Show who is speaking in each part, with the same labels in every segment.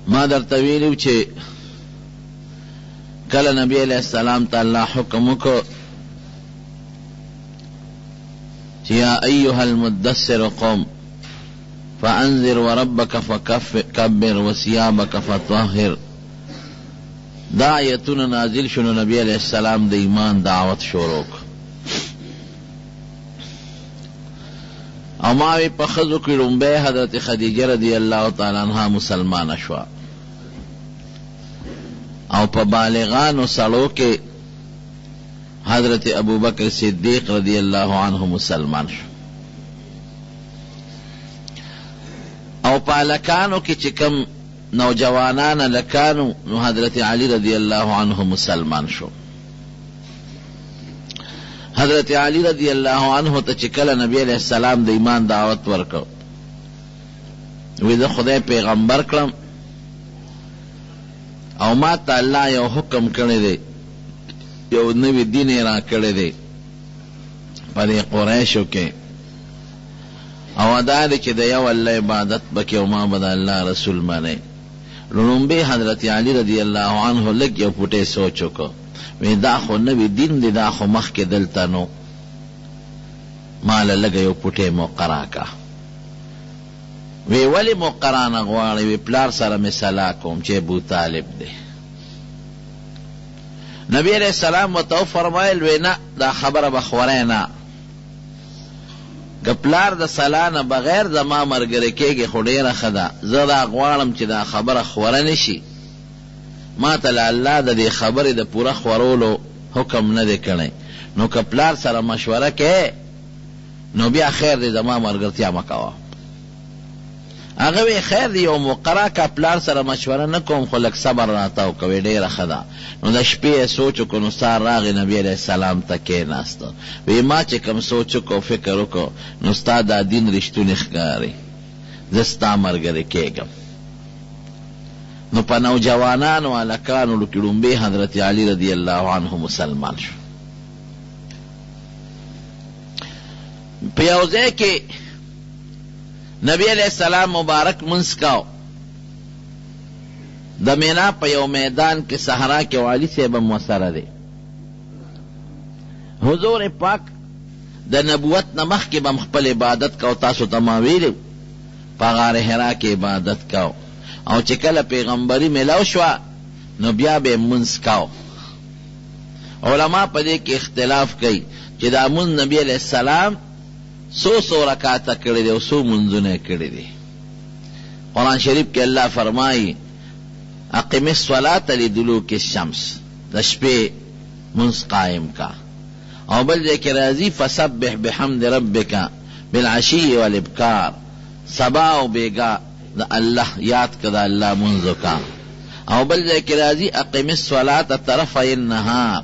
Speaker 1: ما درته ویلي وو چې کله نبی علیه السلام ته الله حکم وکړ چې یا ایها المدثر قم فانذر وربک فکبر وثیابک فطهر، دا آیتونه نازل شو نو نبی علیه السلام د ایمان دعوت شروع کړ. او ما وی په ښځو کې ړومبی حضرت خدیجه رضی الله تعالی عنها مسلمانه شوه او په بالغانو سړو کې حضرت ابوبکر صدیق رضی الله عنه مسلمان شو. او په هلکانو کې چې کوم نوجوانان هلکان وو نو حضرت علی رضی الله عنه مسلمان شو. حضرت علی رضی الله عنه ته چې کله نبی علیه السلام د ایمان دعوت ورکړ، وی زه خدای پیغمبر کړم او ما ته الله یو حکم کړی دی، یو نوی دین یې راکړی دی په دې قریشو کې، او دا دی چې د یو الله عبادت به کوې او ما به د الله رسول منې. ړومبی حضرت علی رضی الله عنه لږ یو پوټی سوچ وکړ، وی دا خو نوی دین دی، دا خو مخکې دلته نو، ماله لږه یو پوټی موقع راکړه. وی ولی موقع رانه غواړې؟ وی پلار سره مې سلا کوم چې ابو طالب دی. نبی علیه السلام ورته وفرمایل، وی نه، دا خبره به خورې نه، که پلار د سلا نه بغیر زما مرګری کیږی خو ډیره ښه ده، زه دا غواړم چی دا خبره خوره نه شی، ماته لا الله د دی خبری د پوره خورولو حکم نه دی کړی، نو که پلار سره مشوره کوې نو بیا خیر دی زما مرګرتیا مه کوه. هغه وې خیر دی یو موقع راکړه، پلار سره مشوره نه کوم خو لږ صبر راته وکړه. وې ډېره ښه ده. نو د شپې یې سوچ وکړ نو سهار راغی نبي علیه السلام ته کېناست، وې ما چې کوم سوچ وکړ او فکر وکړ نو ستا دا دین رښتونی ښکاري، زه ستا ملګری کېږم. نو په نوجوانانو هلکانو کې ړومبی حضرت علي رضی الله عنه مسلمان شو. په یو ځای کې نبی علیه السلام مبارک لمونځ کاو، د مینا په یو میدان کې صحرا کې او علي صاحب هم ورسره دی. حضور پاک د نبوت نه مخکې به هم خپل عبادت کاو، تاسو ته ما ویلي وو په غار حرا کې عبادت کاو، او چې کله پیغمبري ملاو شوه نو بیا به یې لمونځ کاو. علما په دې کې اختلاف کوي چې دا لمونځ نبی علیه السلام څو څو رکعته کړی دی او څو لمونځونه یې کړي دي. قرآن شریف کې الله فرمایي، اقم الصلاة لدلوک الشمس، د شپې لمونځ قایم کا. او بل ځای کې راځي، فسبح بحمد ربک بالعشي والابکار، سبا او بیګا د الله یاد که، د الله لمونځ وکړه. او بل ځای کې راځي، اقم الصلاة طرفي النهار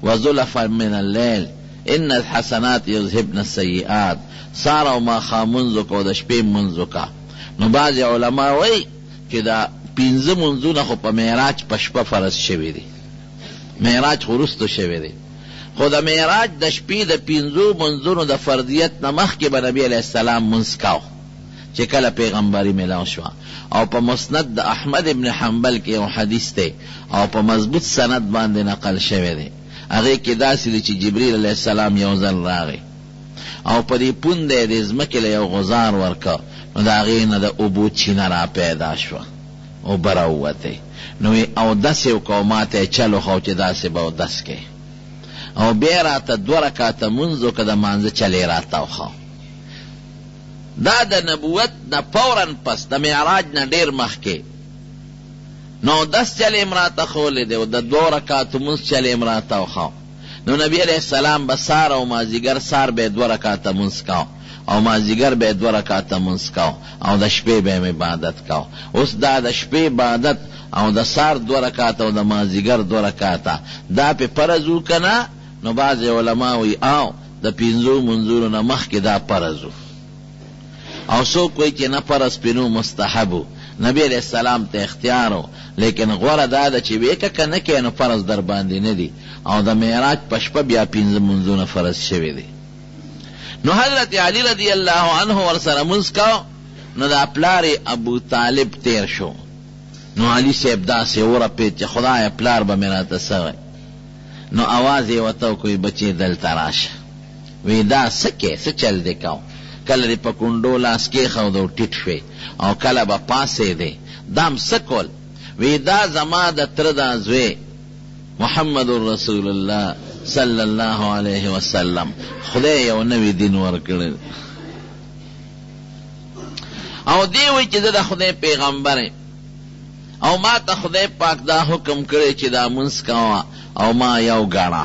Speaker 1: وزلفا من اللیل ان الحسنات یذهبن السیئات، سهار او ماښام لمونځ وکړه او د شپې لمونځ وکړه. نو بعضې علماء وایي چې دا پنځه لمونځونه خو په معراج په شپه فرض شوي دي، معراج خو وروسته شوی دی، خو د معراج د شپې د پنځو لمونځونو د فرضیت نه مخکې به نبي علیه السلام لمونځ کاوه چې کله پیغمبري ملاو شوه. او په مسند د احمد ابن حنبل کې یو حدیث دی او په مضبوط سند باندې نقل شوی دی، هغې کې داسې دي چې جبریل علیه السلام یو ځل راغی او په دې پونده یې دې ځمکې له یو غوزار ورکړ نو د هغې نه د اوبو چینه را پیدا شوه، اوبه راووتې، نو یې اودس یې وکړ او ماته یې چل وښود چې داسې به اودس کوې او بیا یې راته دوه رکعته لمونځ وکړ، د لمانځه چل یې راته وښود. دا د نبوت نه فوراً پس، د معراج نه ډېر مخکې، نو اودس چل یې هم راته ښوولی دی او د دوو رکعتو لمونځ چل یې هم راته وښوو. نو نبي علیه السلام به سهار او مازدیګر، سهار به یې دوه رکعته لمونځ کاوه او مازدیګر به یې دوه رکعته لمونځ کاوه او د شپې به یې هم عبادت کاوه. اوس دا د شپې عبادت او د سهار دوه رکعته او د مازدیګر دوه رکعته دا پرې فرض وو که نه؟ نو بعضې علما وایي آو د پنځو لمونځونو نه مخکې دا فرض وو. او څوک وایي چې نه فرض پرې نه وو مستحب وو، نبي علیه السلام ته اختیار وو، لیکن غوره دا ده چې ویې که که نه کوې نو فرض درباندې نه دي، او د معراج په شپه بیا پنځه لمونځونه فرض شوي دي. نو حضرت علی رضی الله عنه ورسره لمونځ کاوه، نو دا پلار یې ابو طالب تېر شو، نو علي صاحب داسې ورپېد چې خدایه پلار به مې راته څه وایي. نو اواز یې ورته وکړ وی بچې دلته راشه. وی دا څه کې؟ څه چل دې کاو؟ کله دې په کونډو لاس کېښود او ټیټ شوې او کله به پاڅېدې. دا هم څه کول؟ وی دا زما د تره دا زوی محمد رسول الله صلی الله علیه وسلم خدای یو نوی دین ورکړی دی او دی وایي چې زه د خدای پیغمبر یم او ما ته خدای پاک دا حکم کړی چې دا مونځ کوه او ما یو ګڼه.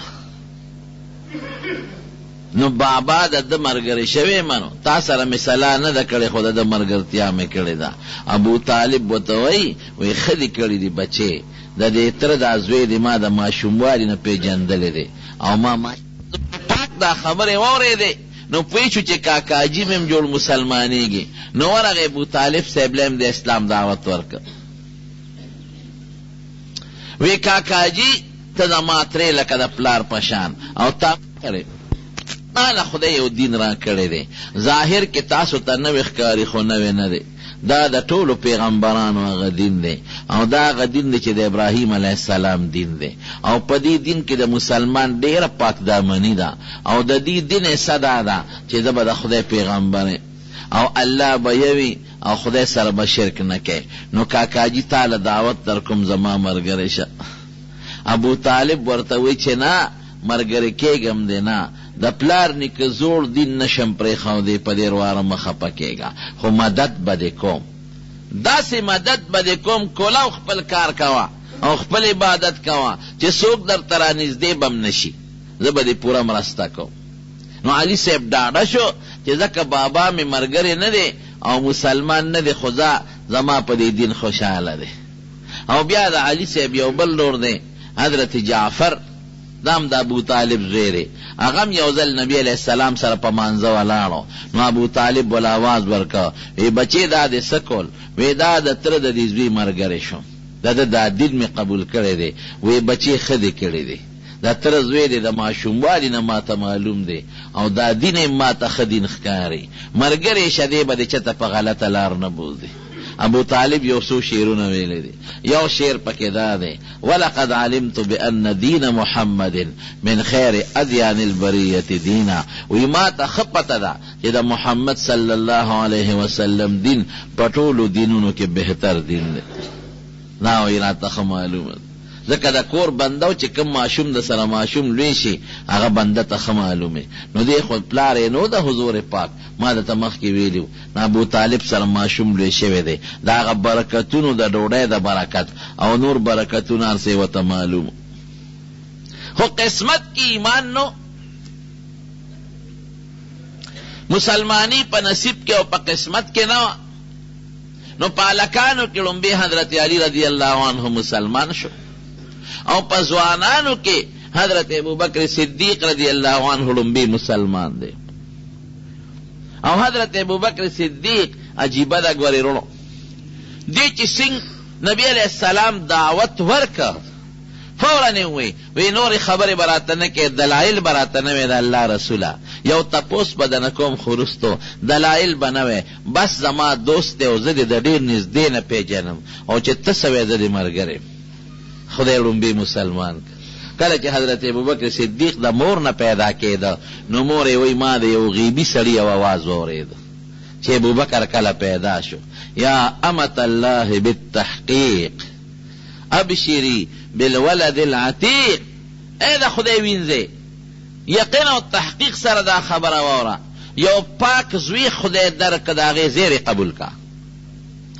Speaker 1: نو بابا د ده ملګری شوی منو تا سره مې سلا نه ده کړې خو د ده ملګرتیا مې کړې ده. ابو طالب ورته وایي، وایي ښه دې کړي دي بچې، د دې تره دا زوی دې ما د ماشوموالي نه پېژندلی دی او ما پاک دا خبرې واورېدې نو پوه شو چې کاکاجي مې هم جوړ مسلمانېږي نو ورغی ابو طالب صاحب له هم د اسلام دعوت ورکړ. وی کاکاجی ته زما ترې لکه د پلار په شان او تا کړې ما له خدای یو دین راکړی دی ظاهر کې تاسو ته نوی ښکاري خو نوی نه دی دا د ټولو پیغمبرانو هغه دین دی او دا هغه دین دی چې د ابراهیم علیه السلام دین دی او په دې دین کې د مسلمان ډېره پاک دامني ده او د دې دین حصه دا ده چې زه به د خدای پیغمبر او الله به یو وي او خدای سره به شرک نه کوې نو کاکاجي تا له دعوت درکوم زما ملګری شه ابو طالب ورته وایي چې نه ملګری کېږم دې نه د پلار نیکه زوړ دین نه شم پرېښودی په دې رواره مه خپه کېږه خو مدد به دې کوم داسې مدد به دې کوم کولاو خپل کار کوه او خپل عبادت کوه چې څوک درته رانږدې به هم نه شي زه به دې پوره مرسته کوم. نو علي صاحب ډاډه شو چې ځکه بابا مې مرګری نه دی او مسلمان نه دی خو ځه زما په دې دین خوشحاله دی. او بیا د علي صاحب یو بل ورور دی حضرت جعفر دا هم د ابو طالب زوی دی هغه هم یو ځل نبي علیه السلام سره په مانځه ولاړ و نو ابو طالب وله اواز ورکړ وی بچې دا دې څه کول وی دا د تره د دې زوی مرګری شوم د ده دا دین مې قبول کړی دی وی بچې ښه دې کړي دي. د تره زوی دې د ماشوموالي نه ماته معلوم دی او دا دین هم ماته ښه دین ښکاري. ملګری شه دی به دې چېرته په غلطه لار نه بوځي. ابو طالب یو څو شعرونه ویلي دي. یو شعر پکې دا دی، ولقد علمت بأن دین محمد من خیر ادیان البریة دینا وایي ماته ښه پته ده چې د محمد صلی الله علیه وسلم دین په ټولو دینونو کې بهتر دین دی. دا وایي راته ښه معلومه ده. ځکه د کور بنده او چې کوم ماشوم د سره ماشوم لوی شي هغه بنده ته ښه معلوم وي نو دی خو پلار یې نه و د حضور پاک ما درته مخکې ویلي وو د ابو طالب سره ماشوم لوی شوی دی د هغه برکتونو د ډوډۍ د برکت او نور برکتونه هر څه یې ورته معلوم وو خو قسمت کې ایمان نه و مسلماني په نصیب کې او په قسمت کې نه وه. نو په هلکانو کې ړومبی حضرت علی رضی الله عنه مسلمان شو او په ځوانانو کې حضرت ابوبکر صدیق رضی الله عنه ړومبی مسلمان دی او حضرت ابوبکر صدیق عجیبه ده ګورې وروڼو دې چې څنګه نبی علیه السلام دعوت ورکړ فوراً یې وویل، وی نورې خبرې به راته نه کوې، دلایل به راته نه وې د الله رسوله! یو تپوس به درنه کوم خو وروسته دلایل به نه وې، بس زما دوست دی او زه دې د ډېر نږدې نه پېژنم او چې ته څه وې زه دې ملګری یم. خدای ړومبی مسلمان کړ. کله چې حضرت ابوبکر صدیق د مور نه پیدا کېده نو مور یې وایي ما د یو غیبي سړي یو اواز واورېد چې ابوبکر کله پیدا شو، یا امة الله بالتحقیق! ابشري بالولد العتیق ای د خدای وینځې یقین او تحقیق سره دا خبره واوره یو پاک زوی خدای درکړ د هغې زیری قبول کړه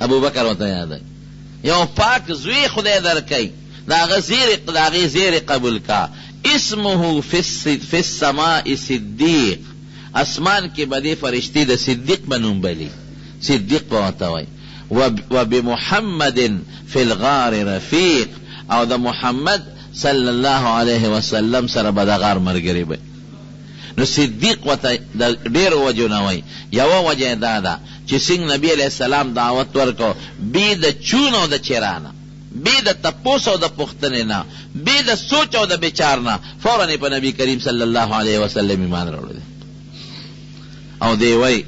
Speaker 1: ابوبکر ورته یادوي یو پاک زوی خدای درکوي د هغه زیری د هغې زیری قبول کړه اسمه فی السماء صدیق اسمان کې به دې فرشتې د صدیق په نوم بلي صدیق به ورته وایي وبمحمد فی الغار رفیق او د محمد صلی الله علیه وسلم سره به د غار ملګری وي. نو صدیق ورته د ډېرو وجو نه وایي، یوه وجه یې دا ده چې څنګه نبي علیه السلام دعوت ورکړ بې د چون او د چرا نه، بې د تپوس او د پوښتنې نه، بې د سوچ او د بچار نه فوراً یې په نبي کریم صلی الله علیه وسلم ایمان راوړی دی. او دی وایي.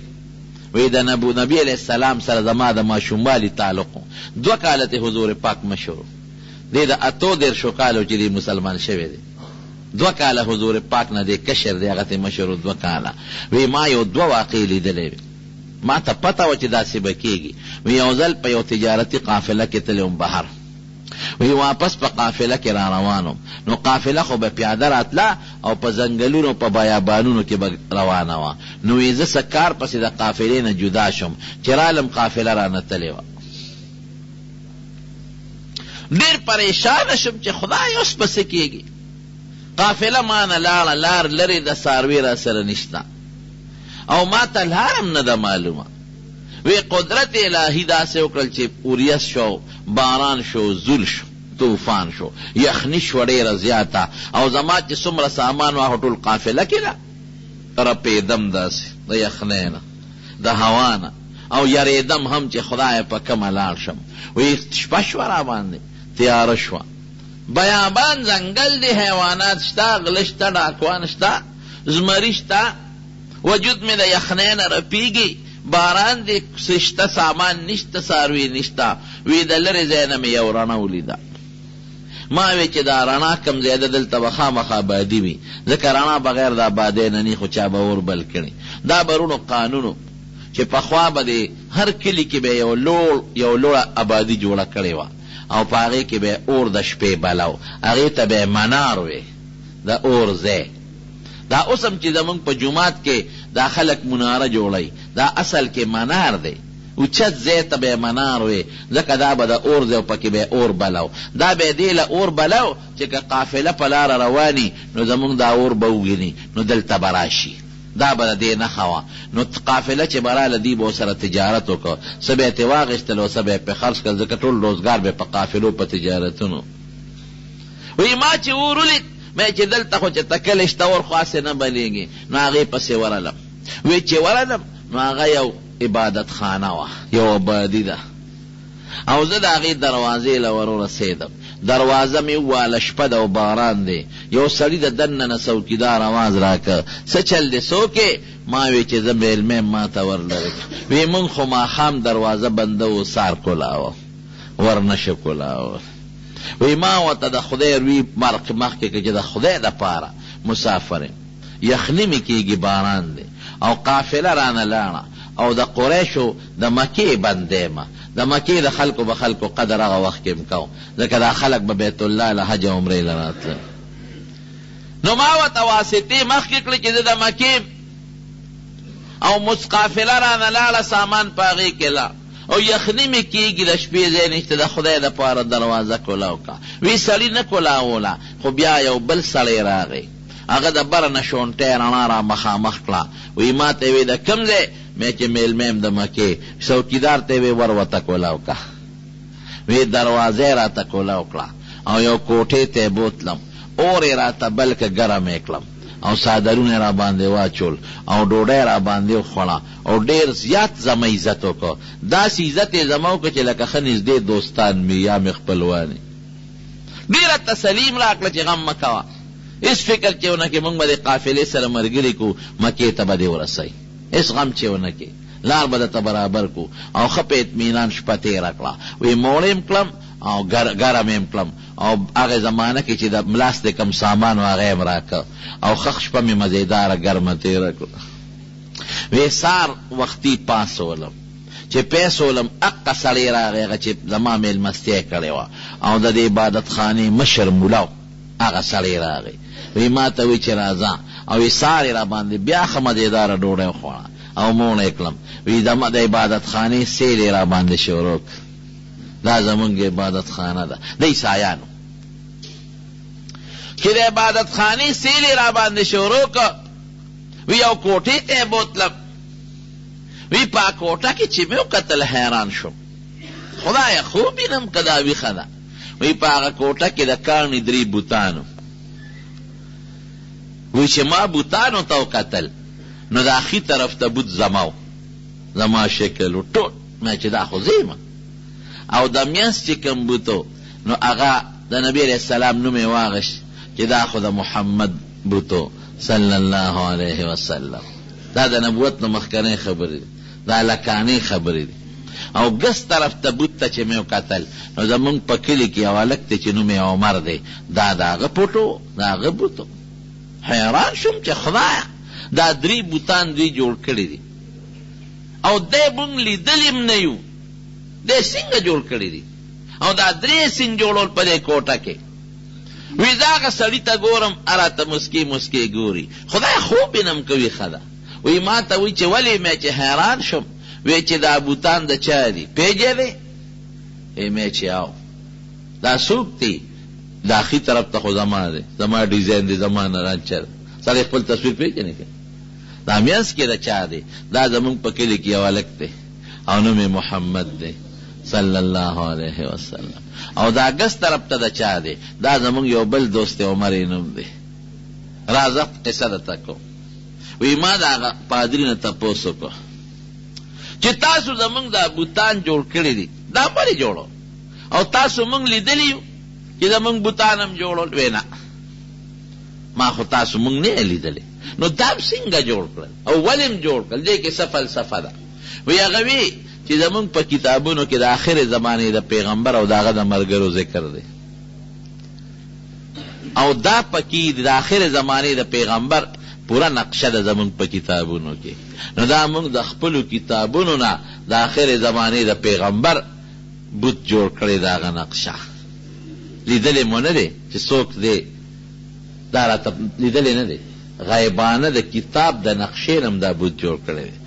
Speaker 1: وی د نبو نبی علیه السلام سره زما د ماشوموالي تعلق و، دوه کاله ترې حضور پاک مشر و، دی د اتو دېرشو کالو چې دی مسلمان شوی دی، دوه کاله حضور پاک نه دی کشر دی، هغه ترې مشر و دوه کاله، وی ما یو دوه واقعې لیدلې وې، ما ته پته وه چې داسې به کېږي، وی یو ځل په یو تجارتي قافله کې تللی وم بهر. وی واپس په قافله کې راروان وم نو قافله خو به پیاده راتله او په ځنګلونو په بیابانونو کې به روانه وه نو وی زه څه کار پسې د قافلې نه جدا شوم چې رالم قافله رانه تلې وه ډېر پریشانه شوم چې خدایه اوس به څه کېږي قافله مانه لاړه لار لرې ده څاروي راسره نشته او ماته لار هم نه ده معلومه وې قدرت الهي داسې وکړل چې وریځ شو، باران شو، زول شو، طوفان شو، یخني شوه ډېره زیاته او زما چې څومره سامان وه هغه ټول قافله کې ده، رپېدم داسې د یخنۍ نه، د هوا نه او یرېدم هم چې خدایه په کومه لاړ شم. وې شپه شوه راباندې، تیاره شوه، بیابان ځنګل دی، حیوانات شته، غله شته، ډاکوان شته، زمري شته، وجود مې د یخنۍ نه رپیږي، باران دی، څه شته سامان نشته، څاروي نشته، وي د لرې ځای نه مې یو رڼا ولیده، ما وې چې دا رڼا کوم ځای ده دلته به خامخا ابادي وي، ځکه رڼا بغیر د ابادۍ نه نی خو چا به اور بل کړي، دا به روڼو قانون و چې پخوا به دې هر کلي کې به یو لوړ یو لوړه ابادي جوړه کړې وه او په هغې کې به یې اور د شپې بلو، هغې ته به یې منار وې، د اور ځای. دا اوس هم چې زموږ په جومات کې دا خلک مناره جوړوي دا اصل کې منار دی اوچت ځای ته به یې منار وې ځکه دا به د اور ځای و پکې به یې اور بلو دا به یې دې له اور بلو چې که قافله په لاره رواني نو زموږ دا اور به وویني نو دلته به راشي دا به د دې نښه وه نو قافله چې به راله دوی به ورسره تجارت وکړ څه به یې ترې واخیستل او څه به یې پرې خرڅ کړل ځکه ټول روزګار به یې په قافلو په تجارتونو وایي ما چې اور ولید مې چې دلته خو چې تکلې شته اور خو هسې نه بلېږي نو هغې پسې ورغلم وی چې ورغلم نو هغه یو عبادت خانه وه یو آبادي ده او زه د هغې دروازې له ور ورسېدم دروازه مې وواله شپه ده او باران دی یو سړي د دننه نه څوکیدار اواز راکړ څه چل دی څوک یې ما وی چې زه مېلمه یم ما ته ور لرې کړه وی مونږ خو ماښام دروازه بندوو څار کولاوه ور نه شو کولاوه. وایي ما ورته د خدای روی مرق مخکې کړ چې د خدای لپاره مسافر یم، یخني مې کېږي، باران دی او قافله رانه لاړه او د قریشو د مکې بنده یم، د مکې د خلکو به خلکو قدر هغه وخت کې هم کاوه، ځکه دا خلک به بیت الله له حج او عمرې له راتلل، نو ما ورته واسطې مخکې کړې چې زه د مکې یم او قافله رانه لاړه، سامان په هغې کې لاړ. او یخني مې کیږي د شپې ځای نشته د خدای لپاره دروازه کولاو که وی سړي نه کولاوله خو بیا یو بل سړی راغی هغه د بره نه شونټی رڼا را مخامخ کړه وی ماته وی د کوم ځای مې چې میلمه یم د مکې څوکیدار ته وی ور وته کولاو که وی دروازه یې راته کولاو کړه او یو کوټې ته یې بوتلم اور یې راته بل که ګرم یې کړم او څادرونه یې راباندې واچول او ډوډۍ یې راباندې وخوړه او ډېر زیات زما عزت وکړ، داسې عزت یې زما وکړ چې لکه ښه نږدې دوستان مې یا مې خپلوان وي. ډېره تسلي یې هم راکړه چې غم مه کوه، هېڅ فکر چې ونه کړې، موږ به دې قافلې سره ملګري کړو، مکې ته به دې ورسوي، هېڅ غم چې ونه کړې، لار به درته برابر کړو او ښه په اطمینان شپه تېره کړه. وایي موړ یې هم کړم او ګرم یې هم کړم او هغه زمانه کې چې د ملاس د کوم سامان و هغه یې هم راکړ او ښه شپه مې مزېداره ګرمه تېره کړه. وې سار وختي پاڅولم چې پاڅولم اقه سړی راغی هغه چې زما مېلمستیا یې کړې وه او د دې عبادت خانې مشر ملا و هغه سړی راغی وی ماته وی چې راځه او وی سار یې راباندې بیا ښه مزېداره ډوډۍ وخوړه او موړ یې کړم وی د عبادت خانې سیل یې راباندې شروع کړ دا زمونږ عبادت خانه ده د عیسایانو چې د عبادت خانې سیل یې راباندې شروع کړ وی یو کوټې ته یې بوتلم وی په کوټه کې چې مې وکتل حیران شوم خدایه خوب وینم که دا ویښه ده وی په هغه کوټه کې د کاڼي درې بوتانو وی چې ما بوتانو ته وکتل نو د ښي طرف ته بوت زما و زما شکل و ټول مې چې دا خو زه یم او د مینځ چې کوم بوت نو هغه د نبي علیه السلام نوم یې واخیست چې دا خو د محمد بوت و صلی الله علیه وسلم دا د نبوت نه مخکنۍ خبرې دي. دا هلکانې خبرې دي. او ګس طرف ته بت ته چې مې وکتل نو زمونږ په کلي کې یو هلک دی چې نوم یې عمر دی، دا د هغه فوټو و، د هغه بت و. حیران شوم چې خدایه دا درې بتان دوی جوړ کړي دي او دی مونږ لیدلي هم نه یو، دی څنګه جوړ کړي دي او دا درې یې څنګه جوړول په دې کوټه کې؟ وي زه هغه سړي ته ګورم راته مسکې مسکې ګوري، خدایه خوب یې نه هم کوي ښه ده. وي ماته وي چې ولې؟ مې چې حیران شوم، وې چې دا بوتان د چا دي پېژنې؟ وې مې چې او دا څوک دي؟ دا ښي طرف ته خو زما دی، زما ډیزاین دی، زما نرانچه ده. سړی خپل تصویر پېژني که دا مینځ کې د چا دی؟ دا زمونږ په کلي کې یو هلک دی او نوم یې محمد دی صلی الله علیه وسلم. او دا ګس طرف ته د چا دی؟ دا زمونږ یو بل دوست دی، عمر یې نوم دی. راځه قصه درته کوم. وی ما د هغه پادري نه تپوس وکړو چې تاسو زمونږ دا بتان جوړ کړي دي دا ولې جوړول او تاسو مونږ لیدلي یو چې زمونږ بتان هم جوړول؟ وی نه، ما خو تاسو مونږ نه لیدلې، نو دا هم څنګه جوړ کړل او ولې هم جوړ کړل، دې کې څه فلسفه ده؟ وی هغه وی چې زمونږ په کتابونو کې د آخرې زمانې د پیغمبر او د هغه د ملګرو ذکر دی او دا پکې د آخرې زمانې د پیغمبر پوره نقشه ده زمونږ په کتابونو کې، نو دا مونږ د خپلو کتابونو نه د آخرې زمانې د پیغمبر بت جوړ کړی، د هغه نقشه لیدلې مو نه دی چې څوک دی، دا راته لیدلې نه دی، غیبانه د کتاب د نقشې نه هم دا بت جوړ کړی دی.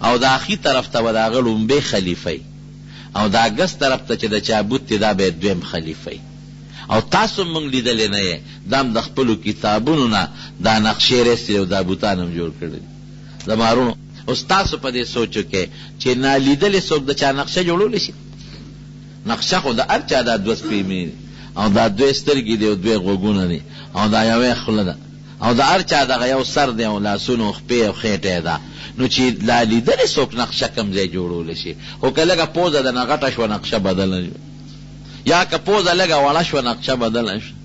Speaker 1: او د اخی طرف ته به د هغه ړومبی خلیفه وي او دا ګس طرف ته چې د چا بت دی دا به یې دویم خلیفه وي. او تاسو هم مونږ لیدلې نه یې، دا هم د خپلو کتابونو نه دا نقشې راایستلې او دا بتان هم جوړ کړي دي. زما وروڼو! اوس تاسو په دې سوچ وکړئ چې نالیدلې څوک د چا نقشه جوړولی شي؟ نقشه خو د هر چا دا دوه سپېمې دي او دا دوې سترګې دي او دوې غوږونه دي او دا یوه خوله ده او د هر چا دغه یو سر دی او لاسونه او خپې او خېټه یې ده، نو چې نالیدلې څوک نقشه کوم ځای جوړولی شي؟ خو که لږه پوزه درنه غټه شوه نقشه بدله شوه. یا که پوزه لږه وړه شوه نقشه بدله شوه،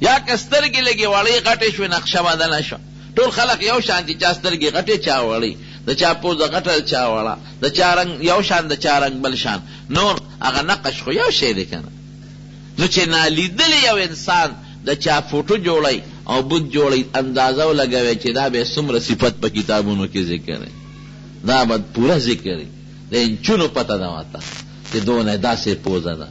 Speaker 1: یا که سترګې لږې وړې غټې شوې نقشه بدله شوه. ټول خلق یو شان دي، چا سترګې غټې چا وړې، د چا پوزه غټه د چا وړه، د چا رنګ یو شان د چا رنګ بل شان، نور هغه نقش خو یو شی دی کنه. نو چې نالیدلی یو انسان د چا فوټو جوړوي او بت جوړوي اندازه ولګوی چې دا به څومره صفت په کتابونو کې ذکر وي، دا به پوره ذکر وي، د انچونو پته ده ورته. چې دونه داسې پوزه ده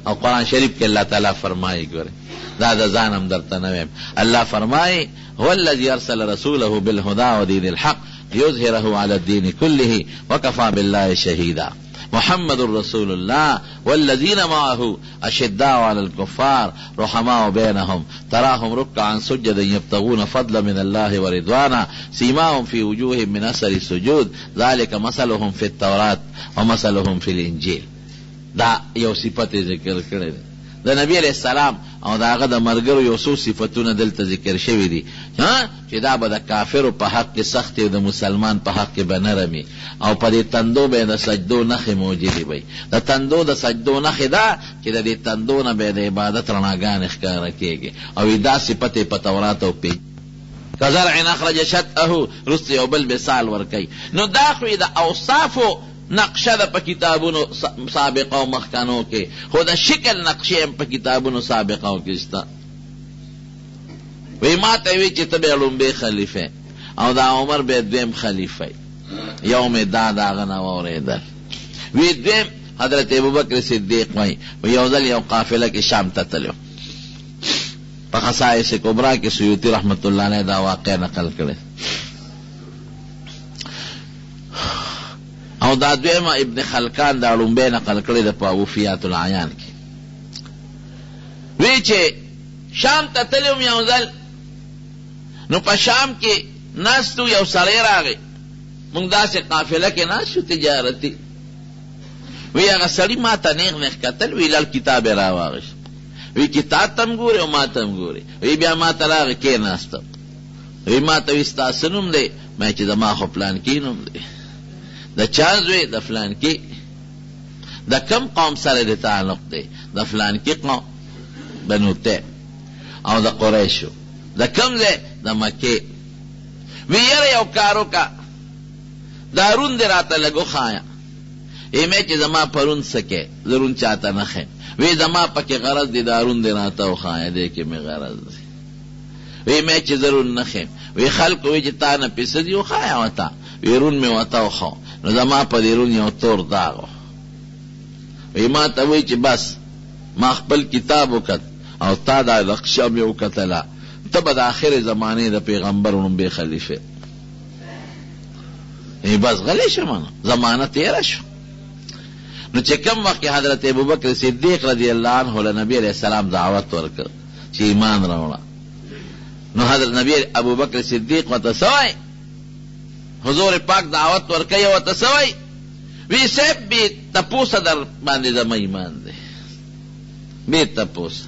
Speaker 1: او قرآن شریف کې الله تعالی فرمایي ګورئ دا د ځان هم درته نه وایم الله فرمایي هو الذي ارسل رسوله بالهدى ودين الحق ليظهره على الدين كله وكفى بالله شهيدا محمد رسول الله والذين معه اشداء على الكفار رحماء بينهم تراهم ركعا سجدا يبتغون فضلا من الله ورضوانا سيماهم في وجوههم من اثر السجود ذلك مثلهم في التوراة ومثلهم في الانجیل دا یو صفت یې ذکر کړی دی. د نبي علیه السلام او د هغه د ملګرو یو څو صفتونه دلته ذکر شوي دي چې دا به د کافرو په حق کې سختې او د مسلمان په حق کې به نرم وي او په دې تندو به یې د سجدو نښې موجودې به وي. د تندو د سجدو نښې دا چې د دې تندو نه به یې د عبادت رڼاګانې ښکاره کېږي او دا صفت یې په تورات او کزرع اخرج شطأه وروسته یو بل مثال ورکوي نو دا خو یې د اوصافو نقشه ده په کتابونو سابقه او مخکنو کې خو د شکل نقشې هم په کتابونو سابقه او کې شته. وی ما ته وی چې ته به ړومبی خلیفه او دا عمر به دویم خلیفه. یو مې دا د هغه نه واورېدل. وی دویم حضرت ابوبکر صدیق وایي یو ځل یو قافله کې شام ته تللی. په خصائص کبرا کې سیوطي رحمة الله علیه دا واقعه نقل کړې او دا دویمه ابن خلکان دا ړومبی نقل کړې ده په وفیات الاعیان کې. وی چې شام ته تللی وم یو ځل، نو په شام کې ناست وو، یو سړی راغی، موږ داسې قافله کې ناست یو تجارتي، وی هغه سړي ما ته نېغ نېغ کتل، وی لړ کتاب یې راواخیست، وی کتاب ته هم ګوري او ما ته هم ګوري. وی بیا ما ته راغی کېناستم. وی ما ته وی ستا څه نوم دی؟ ما چې زما خو پلانکي نوم دی. د چا زوی؟ د فلانکي. د کوم قوم سره دې تعلق دی؟ د فلانکي قوم بنو تیم او د قریشو. د کوم ځای؟ د مکې. وی یاره یو کار وکړه، دا رون دې راته لږ وښایه. وی مې چې زما په رون څه کې؟ زه رون چاته نه ښیم. وی زما پکې غرض دی دا رون دې راته وښایه دې کې مې غرض دی. وی مې چې زه رون نه ښیم. وی خلکو وی چې تا نه پې څه دي وښایه ورته. وی رون مې ورته وښو نو زما په دې رون یو تور داغ و. وی ما ته وی چې بس ما خپل کتاب وکت او تا دا نقشه مې وکتله ته به د اخرې زمانې د پیغمبر وړومبی خلیفه. ای بس غلی شم نو زمانه تیره شو. نو چې کوم وخت کې حضرت ابوبکر صدیق رضی الله عنه له نبی علیه السلام دعوت ورکړ چې ایمان راوړه، نو حضرت نبی ابوبکر صدیق ورته څه وایي؟ حضور پاک دعوت ورکوي او ورته څه وایي؟ وی صاحب بې تپوسه در باندې زما ایمان دی، بې تپوسه،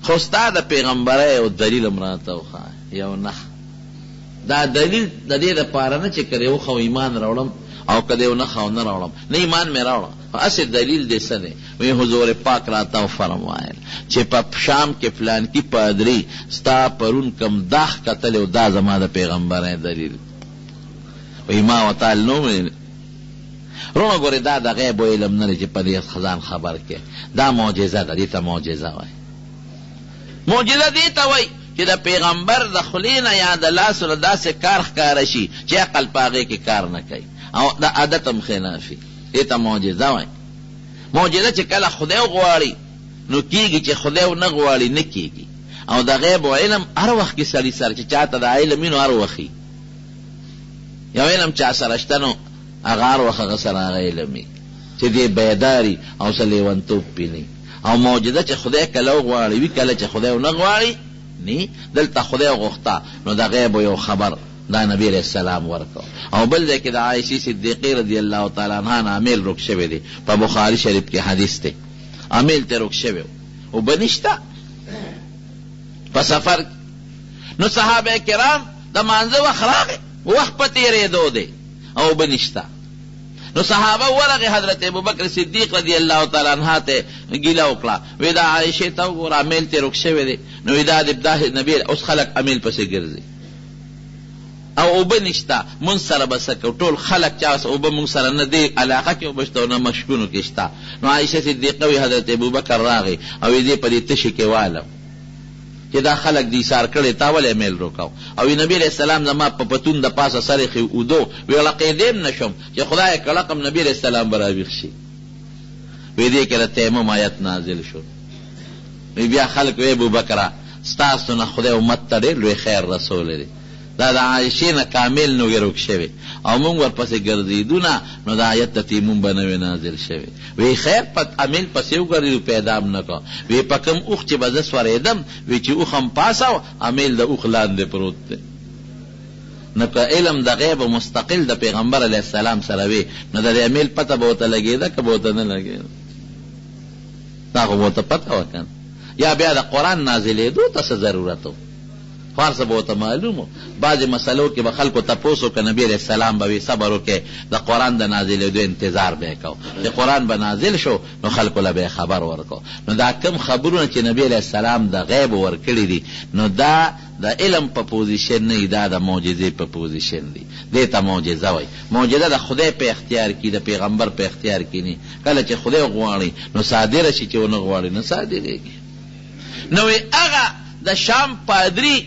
Speaker 1: خو ستا د پیغمبرۍ یو دلیل هم راته وښایه، یو نښه. دا دلیل د دې لپاره نه چې که دې وښوم ایمان راوړم او که دې ونه ښوم نه راوړم، نه ایمان مې راوړه، خو هسې دلیل دې څه دی؟ وایي حضور پاک راته وفرمایل چې په شام کې فلانکي پادري ستا پرون کوم داغ کتلی و دا زما د پیغمبرۍ دلیل دی. وایي ما ورته نه وو ویلي. وروڼو ګورئ دا د غیبو علم نه دی چې په دې ځان خبر کړې، دا معجزه ده، دې ته معجزه وایي. معجزه دې ته وايي چې د پېغمبر د خولې نه يا د لاسو نه داسې کار ښکاره شي چې عقل په هغې کې کار نه کوي او د عادت هم خلاف وي، دې ته معجزه وايي. معجزه چې کله خدای وغواړي نو کېږي، چې خدای ونه غواړي نه کېږي. او د غیبو علم هر وخت کې سړي سره چې چاته دا علم وي نو هر وخت وي. یو علم چا سره شته نو هغه هر وخت هغه سره هغه علم وي چې دی بیدار وي او څه لېونتوب پرې نه وي. او معجزه چې خدای کله وغواړي وي کله چې خدای ونه غواړي نی. دلته خدای وغوښته نو د غیبو یو خبر دا نبی علیه السلام ورکړ. او بل ځای کې د عائشې صدیقې رضی الله تعالی عنها نه امیل روک شوی دی، په بخاري شریف کې حدیث دی، امیل ترې روک شوی و، اوبه نشته په سفر کې، نو صحابه کرام د مانځه وخت راغی، وخت په تېرېدو دی او اوبه نشته، نو صحابه ورغی حضرت ابوبکر صدیق رضی الله تعالی عنها ته ګیله وکړه، وی دا عائشې ته وګوره امیل ترې روک شوی دی، نو وی دا دی داسې نبی اوس خلک امیل پسې ګرځي او اوبه نشته، مونږ سره به څه کوو، ټول خلک چا اوبه مونږ سره نه دې علاقه کې اوبه شته او نه مشکونو کې شته. نو عائشه صدیقه وی حضرت ابوبکر راغی او وی دې په دې تشې کې والم چې دا خلک دې ایسار کړی تا ولې امیل روکاو؟ او وی نبی علیه السلام زما په پتون د پاسه سر ایښی اودو وی ړقیدې هم نه شوم چې خدایه که ړقم نبی علیه السلام به راویښ شي. وی دې کې د تیمم آیت نازل شو. وی بیا خلک وی ابوبکره ستاسو نه خدای امت ته ډېر لوی خیر رسولی دی، دا د عائشې نه کامل نه وی روک شوی او مونږ ورپسې ګرځېدو نه نو دا آیت د تیمم به نه وی نازل شوی. وی خیر په امیل پسې وګرځېدو پیدا هم نه کړ. وی په کوم اوښ چې به زه سورېدم وی چې اوښ هم پاسه و امیل د اوښ لاندې پروت دی. نو که علم د غیب مستقل د پیغمبر علیه السلام سره وی نو د دې امیل پته به ورته لګېده که به ورته نه لګېده؟ دا خو به ورته پته وه کنه. یا بیا د قرآن نازلېدو ته څه ضرورت و؟ خو هر څه به ورته معلوم و. بعضې مسئلو کې به خلکو تپوس وکړ، نبي علیه السلام به وي صبر وکړئ، د قرآن د نازلېدو انتظار به یې کاوه، چې قرآن به نازل شو نو خلکو له به یې خبر ورکړ. نو دا کوم خبرونه چې نبي علیه السلام د غیبو ورکړي دي نو دا د علم په پوزیشن نه دي، دا د معجزې په پوزیشن دي، دې ته معجزه وایي. معجزه د خدای په اختیار کې وي، د پیغمبر په اختیار کې نه وي. کله چې خدای وغواړي نو صادره شي، چې ونه غواړي نه صادرېږي. نو وي هغه د شام پادري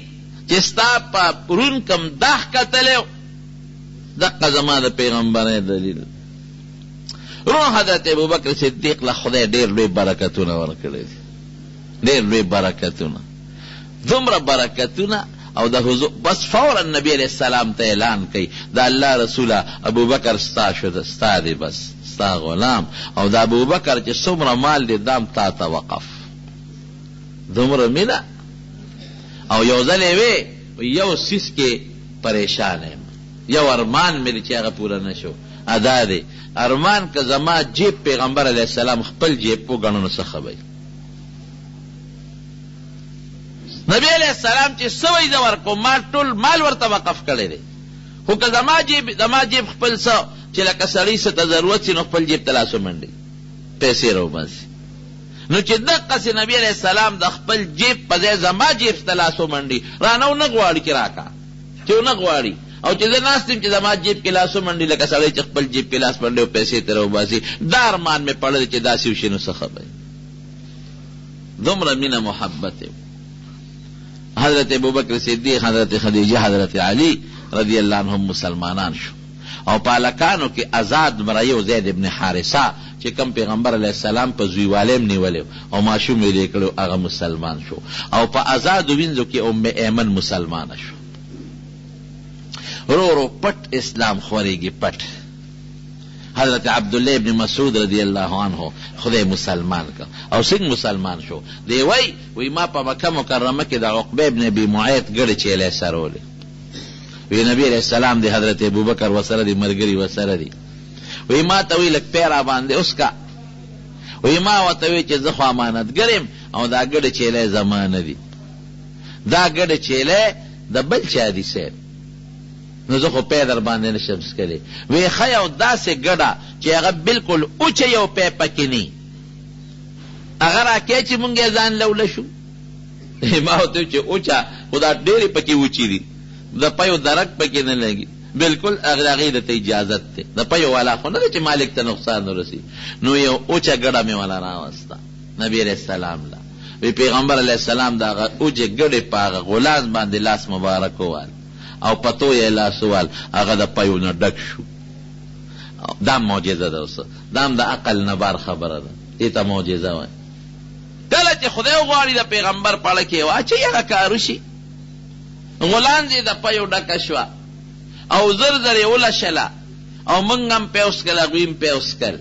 Speaker 1: چې ستا په رون کوم داغ کتلی و دقه زما د پیغمبرۍ دلیل دی. وروڼو حضرت ابوبکر صدیق له خدای ډېر لوی برکتونه ورکړي دي، ډېر لوی برکتونه، دومره برکتونه او د حضور بس فورا نبی علیه السلام ته اعلان کوي د الله رسوله ابوبکر ستا شو ستا دی بس ستا غلام او د ابوبکر چې څومره مال دی دام تا ته وقف. دومره مینه او یو ځل یې وې یو څیز کې پریشان یم، یو ارمان مې دی چې هغه پوره نه شو، ادا دی ارمان که زما جیب پیغمبر علیه السلام خپل جیب وګڼو نو څه ښه به وي. نبی علیه السلام چې څه وایي زه ورکوم، ما ټول مال ورته وقف کړی دی، خو که زما جیب زما جیب خپل څه چې لکه سړي څه ته ضرورت شي نو خپل جیب ته لاس ومنډي پیسې راوباسي. نو چې دقسې نبي علیه السلام د خپل جیب په ځای زما جیب ته لاس ومنډي، رانه ونه غواړي چې راکړه، چې ونه غواړي او چې زه ناست یم چې زما جیب کې لاس ومنډي لکه سړی چې خپل جیب کې لاس منډي او پیسې ترې وباسي، دا ارمان مې پړلی چې داسې وشي نو څه ښه به وي. دومره مینه محبت یې و. حضرت ابوبکر صدیق، حضرت خدیجه، حضرت علی رضی الله عنهم مسلمانان شو او په هلکانو کې ازاد مریی و زید ابن حارثه چې کوم پیغمبر علیه السلام په زویوالی هم نیولی او ماشوم یې لوی کړی و هغه مسلمان شو او په ازادو وینځو کې ام ایمن مسلمانه شوه. ورو ورو پټ اسلام خورېږي پټ. حضرت عبدالله ابن مسعود رضی الله عنه خدای مسلمان کړ او څنګه مسلمان شو؟ دی وایي، وایي ما په مکه مکرمه کې د عقبه ابن ابي معیط ګړې چیلۍ څرولې. وایي نبي علیه السلام دی حضرت ابوبکر ورسره دي ملګري ورسره دي. وایي ما ته وایي لږ پی راباندې وڅکه. وایي ما ورته وویل چې زه خو امانتګر یم او دا ګړې چیلۍ زما نه دي. دا ګړې چیلۍ د بل چا دي صاحب. نو زه خو پی درباندې نه شم څکلی. وې ښه یو داسې ګډه چې هغه بلکل اوچه یو پی پکې نه وي هغه راکې چې مونږ یې ځان له ولشو. ما ورته وویل چې اوچه خو دا ډېرې پکې وچې دي د پیو درک پکې نه لګي بلکل د هغې درته اجازت دی د پیو والا خو نه دی چې مالک ته نقصان ورسي. نو یو اوچه ګډه مې وله راوسته نبي علیه السلام له وی پیغمبر علیه السلام د هغه اوچې ګډې په هغه غولانځ باندې لاس مبارک ووهل. او په تویه یې لاس ووهل، هغه د پیو نه ډک شو. دا هم معجزه ده اوس، دا هم د عقل نه بار خبره ده، دې ته معجزه وایي. کله چې خدای وغواړي د پیغمبر په اړه کې یې واچوي هغه کار وشي. غولانځ یې د پیو ډکه شوه او زر زر یې ولشله او موږ هم پی وڅکل، هغوی هم پی وڅکل.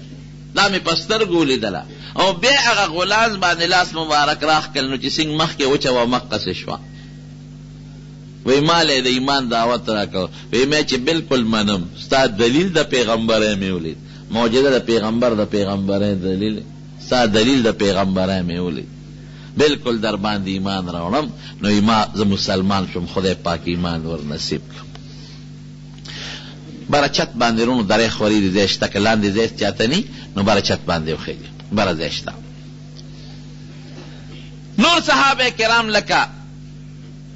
Speaker 1: دا مې په سترګو ولیدله او بیا یې هغه غولانځ باندې لاس مبارک راښکل نو چې څنګه مخکې وچه وه همقسې شوه. وایي ما له یې د ایمان دعوت راکړ، وایي ما چې بلکل منم، ستا دلیل د پیغمبرۍ مې ولید، معجزه د پیغمبر د پیغمبرۍ دلیل، ستا دلیل د پیغمبرۍ مې ولید، بلکل درباندې ایمان راوړم، نو وایي ما زه مسلمان شوم، خدای پاک ایمان ورنصیب کړم. بره چت باندې رونو درې خورې دي ځای شته که لاندې ځای چاته نی نو بره چت باندې وخېږي بره ځای شته. نور صحابه کرام لکه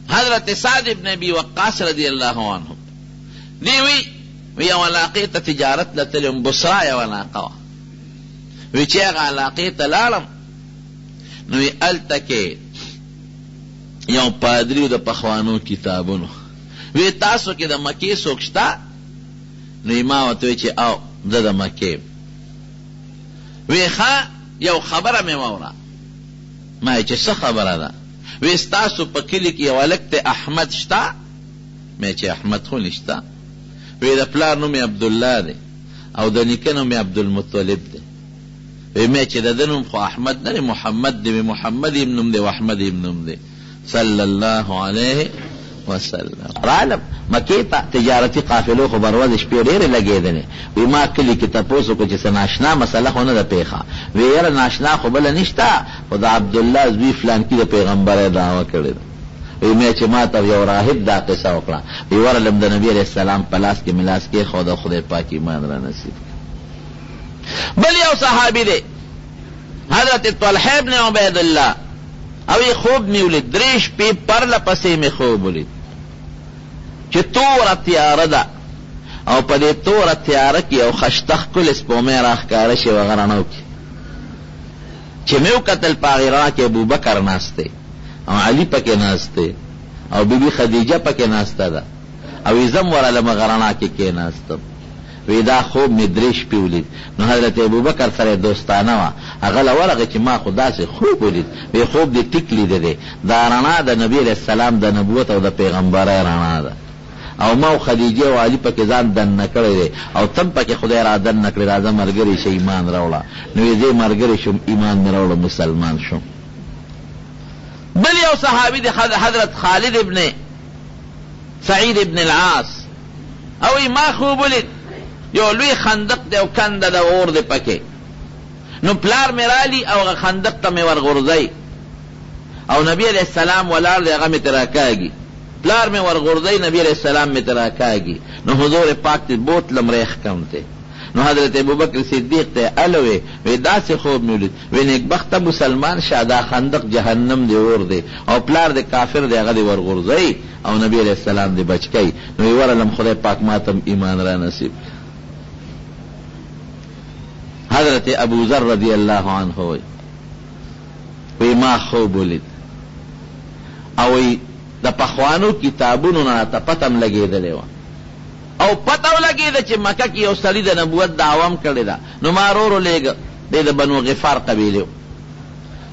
Speaker 1: حضرت سعد ابن ابي وقاص رضی الله عنه دی وی وی یو علاقې ته تجارت له تللی وم، بصرا یوه علاقه وه، وی چې هغه علاقې ته لاړم نو وی هلته کې یو پادري و د پخوانو کتابونو، وی تاسو کې د مکې څوک شته؟ نو ما ورته وویل چې او زه د مکې یم. وی ښه یو خبره مې واوره. ما چې څه خبره ده؟ وې ستاسو په کلي کې یو هلک دی احمد شته؟ مې چې احمد خو نشته. وې د پلار نوم یې عبدالله دی او د نیکه نوم یې عبدالمطلب دی. وې مې چې د ده نوم خو احمد نه دی محمد دی. وې محمد یې هم نوم دی او احمد یې هم نوم دی صلی الله علیه وسلم. رالم مکې ته تجارتي قافلو خو به ورځې شپې ډېرې لګېدلې. وي ما کلي کې تپوس وکړ چې څه ناشنا مسله خو نه ده پېښه؟ وې یره ناشنا خو بله نشته خو د عبدالله زوی فلانکي د پېغمبرۍ دعوه کړې ده. وي مې چې ماته یو راهب دا قصه وکړه. وي ورغلم د نبي علیه السلام په لاس کې مې لاس کېښود او خدای پاک ایمان رانصیب کړ. بل یو صحابي دی حضرت طلحه ابن عبیدالله او یې خوب مې ولید، درې شپې پرله پسې مې خوب ولید چې توره تیاره ده او په دې توره تیاره کې یو خشته ښکلې سپومۍ راښکاره شي او هغه رڼا وکړي. چې مې وکتل په هغې رڼا کې ابوبکر ناست دی او علي پکې ناست دی او بي بي خدیجه پکې ناسته ده او زه هم ورغلم هغه رڼا کې کېناستم. وی دا خوب مې درې شپې ولید، نو حضرت ابوبکر سره یې دوستانه وه، هغه له ورغی چې ما خو داسې خوب ولید، وی خوب دې ټیک لیده دی، دا رڼا د نبی علیه السلام د نبوت او د پیغمبرۍ رڼا ده او ما او خدیجې او علي پکې ځان دننه کړی دی او ته هم پکې خدای را دننه کړې، راځه ملګری شه ایمان راوړه، نو وی زه یې ملګری شوم، ایمان مې راوړ، مسلمان شوم. بل یو صحابي دی حضرت خالد ابن سعید ابن العاص او وایي ما خوب ولید یو لوی خندق دی او کنده ده اور دی پکې نو پلار مې رالی او هغه خندق ته مې ورغورځوي او نبی علیه السلام ولاړ دی هغه مې ترې راکاږي پلار مې ورغورځوي نبی علیه السلام مې ترې راکاږي نو حضور پاک ته بوتلم ریخ کم ته. نو حضرت ابوبکر صدیق ته یې هله وې، وې داسې خوب مې ولید، وې نېکبخته مسلمان شه، دا خندق جهنم دی اور دی او پلار دې کافر دی هغه دې ورغورځوي او نبي علیه السلام دې بچ کوي، نو وې ورغلم خدای پاک ماته هم ایمان رانصیب کړ. حضرت ابوذر رضی الله عنه وایي، وایي ما خوب ولید او وایي د پخوانو کتابونو نه راته پته هم لګېدلې وه او پته ولګېده چې مکه کې یو سړي د نبوت دعوه هم کړې ده، نو ما ورور ولېږه، دی د بنو غفار قبیلې و،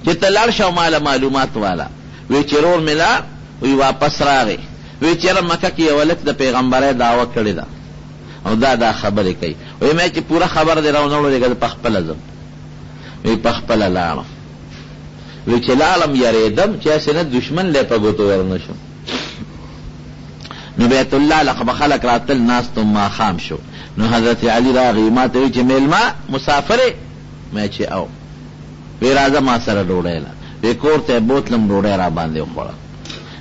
Speaker 1: چې ته لاړ شه او ما له معلومات واله. وایي چې ورور مې لاړ، وایي واپس راغی، وایي چې یاره مکه کې یو هلک د پیغمبرۍ دعوه کړې ده او دا دا خبرې کوي. وایي ما چې پوره خبر دې راونه وړلې که زه پخپله ځم. وایي پخپله لاړم. وایي چې لاړم یرېدم چې هسې نه دښمن له په ګوتو ورنه شم. نو بیت الله له به خلک راتلل ناست وم ماښام شو نو حضرت علي راغی ماته وی چې میلمه مسافر یې؟ ما چې او وی راځه ما سره ډوډۍ له وی کور ته یې بوتلم ډوډۍ راباندې وخوړه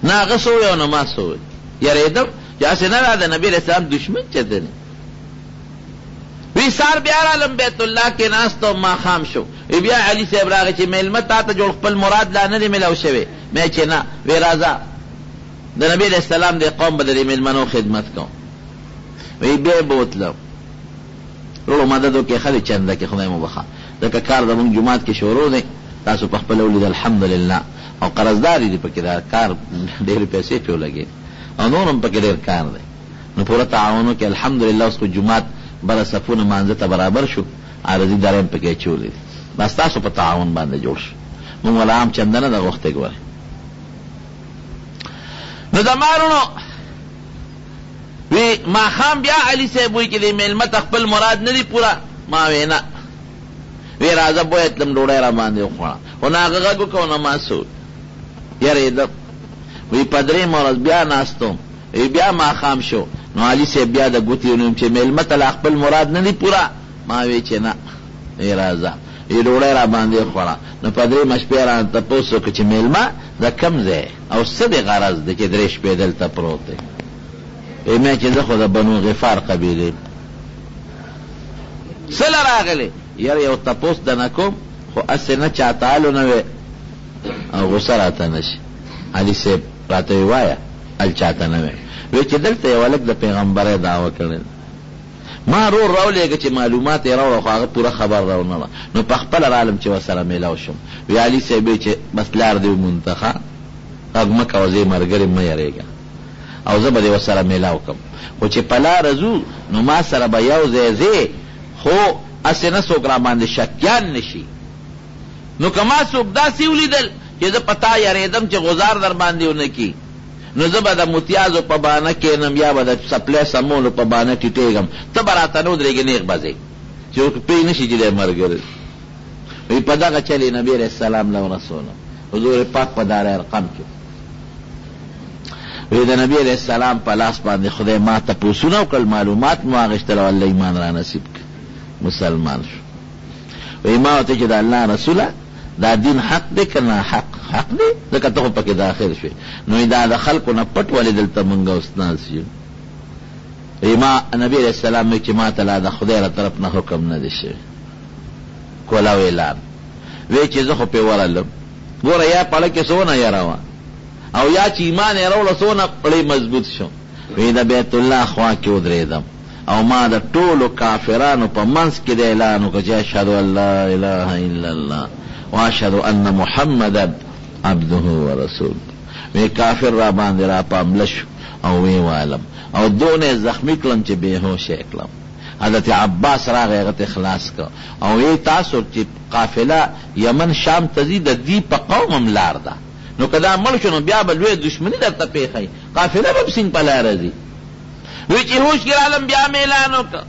Speaker 1: نه هغه څه وویل او نه ما څه وویل یرېدم چې هسې نه دا د نبي علیه السلام دښمن چېرته دی. وی سهار بیا رالم بیت الله کې ناست وم ماښام شو وی بیا علي صاحب راغی چې میلمه تاته جوړ خپل مراد لا نه دی ملاو شوی مې چې نه وی راځه د نبی علیه السلام د قوم به د دې میلمنو خدمت کوم وی بیا یې بوتلم وروڼو مدد وکړئ ښه دی چنده کې خدای مو بخښه ځکه کار زموږ جومات کې شروع دی تاسو په خپله ولید الحمدلله او قرضداري دي پکې دا کار ډېرې پیسې پرې ولګېدې او نور هم پکې ډېر کار دی نو پوره تعاون وکړئ الحمدلله اوس خو جومات بره صفونه مانځه ته برابر شو عارضي درې هم پکې اچولې دي دا ستاسو په تعاون باندې جوړ شو موږ ولا عام چنده نه ده غوښتې ګورئ نو زما وروڼو وی ماښام بیا علي صاحب وی چې دې مېلمه ته خپل مراد نه دی پوره ما وی نه وی راځه بویه تلم ډوډۍ را باندې وخوړه خو نه هغه غږ وکړ نه ما څه یرېدم وی په درېیمه ورځ بیا ناست وم وی بیا ماښام شو نو علي صاحب بیا د ګوتې ونیوم چې مېلمه ته لا خپل مراد نه دی پوره ما وی چې نه وی راځه وی ډوډۍ راباندې وخوړه نو په درېیمه شپه یې رانه تپوس وکړ چې مېلمه د کوم ځای او څه دې غرض دی چې درې شپې دلته پروت یې؟ وی مې چې زه خو د بنو غفار قبیلې یم. څه له راغلې؟ یاره یو تپوس درنه کوم خو هسې نه چاته الو نه وې او غوسه راته نه شي. علي صیب راته وی وایه ال چاته نه وې. وی چې دلته یو هلک د پیغمبرۍ دعوه کړې ده. ما ورور راولېږه چې معلومات یې راوړه خو هغه پوره خبر راونه ړه نو پخپله رالم چې ورسره مېلاو شوم. وی علي صیب وی چې بس لار دې ومونته ښه غږ مه کوه زه یې ملګری یم مه یرېږه او زه به دې ورسره مېلاو کړم خو چې په لاره ځو نو ما سره به یو ځای ځې خو هسې نه څوک راباندې شکیان نه شي. نو که ما څوک داسې ولیدل چې زه په تا یرېدم چې غوزار درباندې ونه کړي نو زه به د متیازو په بانه کېنم یا به د څپلۍ سمولو په بانه ټیټېږم، ته به راته نه ودرېږې نېغ به ځې چې څوک پوه نه شي چې دی ملګری دی. وایي په دغه چل یې نبي علیه السلام له ورسولم. حضور پاک په دار ارقم کې وي د نبي علیه السلام په لاس باندې خدای ما تپوسونه وکړل، معلومات مې واخیستل او الله ایمان را نصیب کړ، مسلمان شو. وایي ما ورته چې د الله رسوله دا دین حق دی که ناحق؟ حق دی ځکه ته خو پکې داخل شوې، نو دا د خلکو نه پټ ولې دلته مونږ اوس ناست یو؟ وایي ما نبي علیه السلام وایي چې ما ته لا د خدای له طرف نه حکم نه دی شوی کولاو اعلان وایي چې زه خو پرې ورغلم ګوره یا پړه کې څونه یره وه او یا چې ایمان یې راوړه څونه پړې مضبوط شو. وایي د بیت الله خوا کې ودرېدم او ما د ټولو کافرانو په منځ کې دا اعلان وکړ چې اشهد ان لا اله الا الله واشهد ان محمدا عبده ورسوله. وې کافر راباندې راپامله شو او ویې والم او دونه یې زخمي کړم چې بې هوشه یې کړم. حضرت عباس راغی هغه ترې خلاص کړ او ویې تاسو چې قافله یمن شام ته ځي د دوی په قوم هم لار ده نو که دا مړ شو نو بیا به لویه دښمني درته پېښه وي قافله به هم څنګه په لاره ځي. وی چې هوش کې رالم بیا مې اعلان وکړ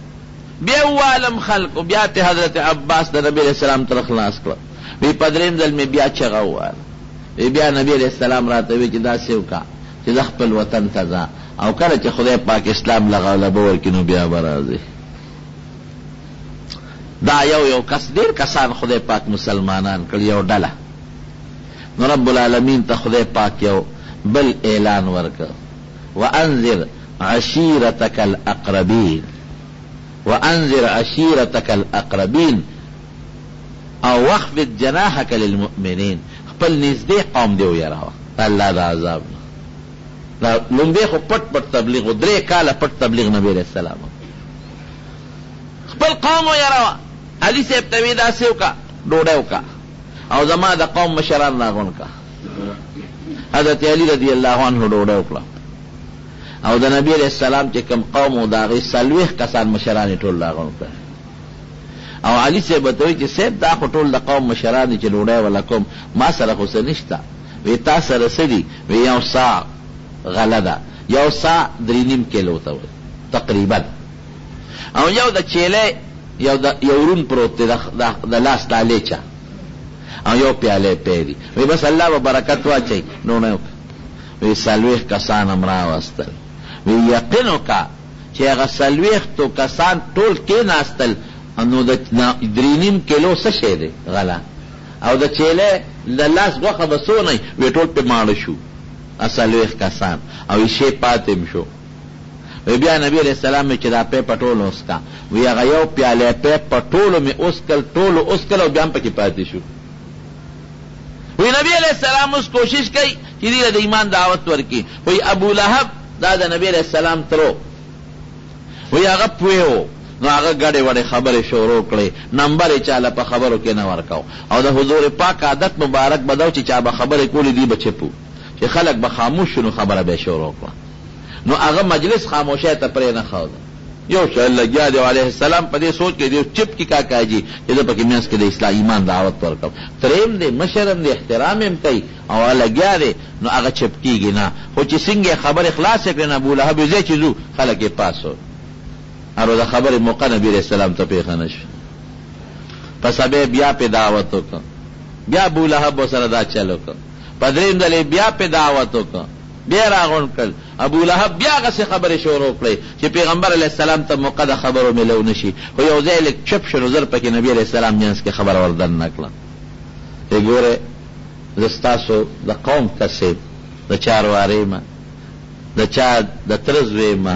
Speaker 1: بیا ووالم خلکو بیا ته حضرت عباس د نبی علیه السلام تر خلاص کړ وی په دریم ځل مې بیا چغه وواله وی بیا نبی علیه السلام راته وی چې داسې وکړه چې ځه خپل وطن ته ځه او کله چې خدای پاک اسلام له غلبه ورکړي نو بیا به راځې. دا یو یو کس ډېر کسان خدای پاک مسلمانان کړل یو ډله نو رب العالمین ته خدای پاک یو بل اعلان ورکړ. وانذر عشیرتک الاقربین. وانذر عشیرتک الاقربین او واخفض جناحک للمؤمنین، خپل نږدې قوم دې ویروه د الله د عذاب نه. دا لومبی خو پټ پټ تبلیغ و، درې کاله پټ تبلیغ نبی علیه السلام وکړ. خپل قوم ویروه، علي صاحب ته وې داسې وکړه، ډوډۍ وکړه او زما د قوم مشران راغونډ کړه. حضرت علي رضی الله عنه ډوډۍ وکړه او د نبی علیه السلام چې کوم قوم و د هغې 40 کسان مشران یې ټول راغونډ کړل. او علي صاحب ورته وایي چې صاحب دا خو ټول د قوم مشران دي چې ډوډۍ وله کوم، ما سره خو څه نشته. وی تا سره څه دي؟ وی یو صاع غله ده، یو صاع درې نیم کیلو ته وایي تقریبا، او یو د چیلۍ یو د یو ورون پروت دی د لاس دا لیچه، او یو پیاله پی دي. وی بس الله به برکت واچوي. ډوډۍ وکړه. وی 40 کسان هم راوستل. وی یقین وکړه چې هغه 40 کسان ټول کېناستل نو د 3.5 کیلو څه شی دی غله او د چیلۍ د لاس غوښه به څونه وي؟ وی ټول پرې ماړه شو 40 کسان او یې شی پاتې هم شو. وی بیا نبی علیه السلام وی چې دا پی په ټولو وڅکه. وی هغه یو پیالی پی په ټولو مې وڅکل، ټولو وڅکل او بیا هم پکې پاتې شو. وی نبی علیه السلام اوس کوشش کوي چې دوی له د ایمان دعوت ورکړي. وی ابو لهب دا د نبی علیه السلام ترو، وی هغه پوه و، نو هغه ګډې وډې خبرې شروع کړې، نمبر یې چاله په خبرو کې نه ورکاو. او د حضور پاک عادت مبارک به دا و چې چا به خبرې کولې دوی به چپ وو، چې خلک به خاموش شو نو خبره به یې شروع کړه. نو هغه مجلس خاموشۍ ته پرې نه ښود. یو شان لګیا دی او علیه السلام په دې سوچ کې دی چپ کی کاکا جي چې زه پکې منځ کې د اسلام ایمان دعوت ورکړم، تریم دی، مشر هم دی، احترام هم کوي او هغه لګیا دی، نو هغه چپ کېږي نه. خو چې څنګه یې خبرې خلاصې کړې نو ابولهب یې ځای چې ځو خلک یې پاڅول. ارو د خبرې موقع نبي علیه السلام ته پېښه نه شوه. په سبا یې بیا پرې دعوت وکړ، بیا ابولهب ورسره دا چل وکړ. په درېیم ځل یې بیا پرې دعوت وکړ، بیا یې راغونډ کړل. ابولهب بیا هغسې خبرې شروع کړې چې پېغمبر علیه السلام ته موقع د خبرو ملو نه شي، خو یو ځای لږ چپ شو نو زر پکې نبي علیه السلام منځ کې خبره ور دننه کړه چې ګورئ زه ستاسو د قوم کس یم، د چا ورواره یم، د چا د تره زوی یم،